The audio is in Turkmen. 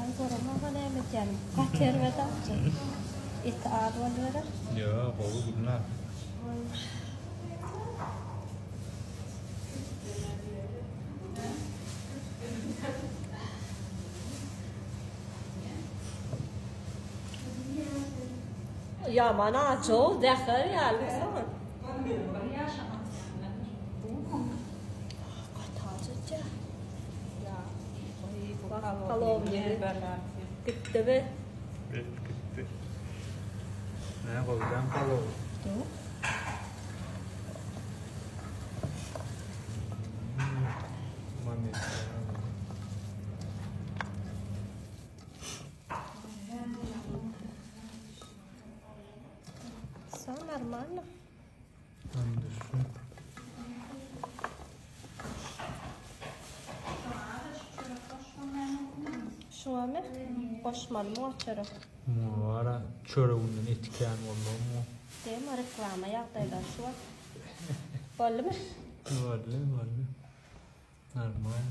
Men göremok-a näme edýänim. Gaty erbet ajy. Eti az boluberer. Ýok, gowy Gülnar. Ýaman ajy-ow, zäher ýaly soň. Gaty ajy edýär. Polownik gitdimi? Et gitdi. Nä goýdam palow? Все нормально. Şuňamy? Goşmalymy o çörek? Muňa bara çöreginden eti kän bolmagymy? Dema reklama ýagdaýlar şu wagt. Boldumy? Boldy, boldy. Normal.